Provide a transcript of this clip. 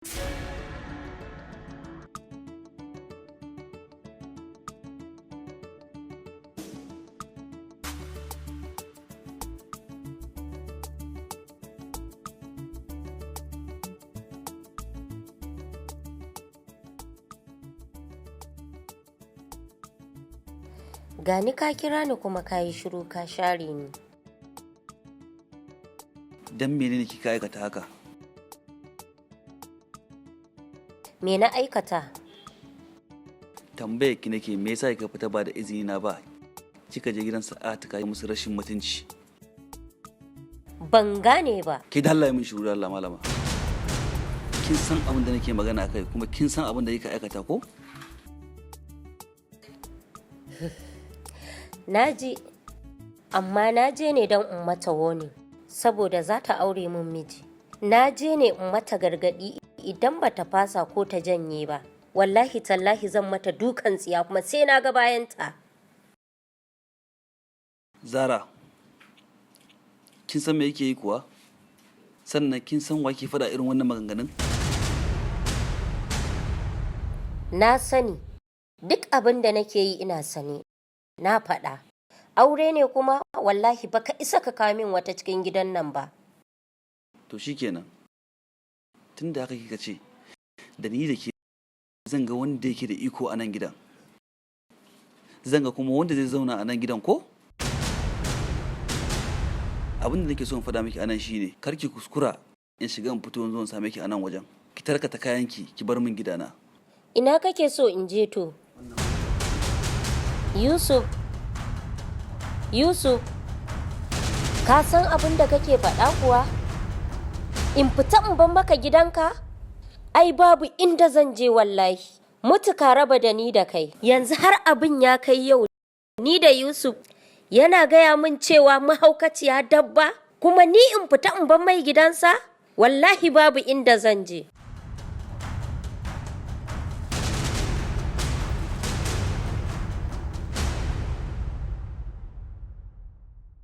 Gani ka kira ni kuma ka yi shiru ka share ni. Dan menene kika aikata haka? Me na aikata? Tambayar ki nake, me yasa kika fita ba da izini na ba? Kika je gidan Sa'ad ka yi musu rashin mutunci. Ban gane ba. Ki da Allah ya min shiru da Allah, malama. Kin san abin da nake magana akai, kuma kin san abin da kika aikata ko? Naji, amma na je ne don in mata warning saboda za ta aure min miji. Na je ne in mata gargaɗi, idan ba ta fasa ko ta janye ba, wallahi tallahi zan mata dukan tsiya kuma sai na ga bayanta. Zara, kin san me yake yi kuwa? Sannan kin san wa ke faɗa irin wannan maganganun? Na sani, duk abin da nake yi ina sane. Na faɗa. Aure ne kuma, wallahi baka isa ka kawo min wata cikin gidan nan ba. To shikenan. Tun da haka kika ce, da ni da ke zan ga wanda yake da iko a nan gidan. Zan ga kuma wanda zai zauna a nan gidan ko? Abin da nake so in faɗa miki a nan shine, kar ki kuskura in shiga in fito in zo in same ki a nan wajen. Ki tarkata kayanki ki bar min gidana. Ina kake so in je to? Yusuf, Yusuf, ka san abin da kake faɗa kuwa? In fita in ban maka gidanka? Ai babu inda zan je wallahi. Mutu ka raba da ni da kai. Yanzu har abin ya kai yau ni da Yusuf yana gaya min cewa mahaukaciya, dabba, kuma ni in fita in ban mai gidansa? Wallahi babu inda zan je.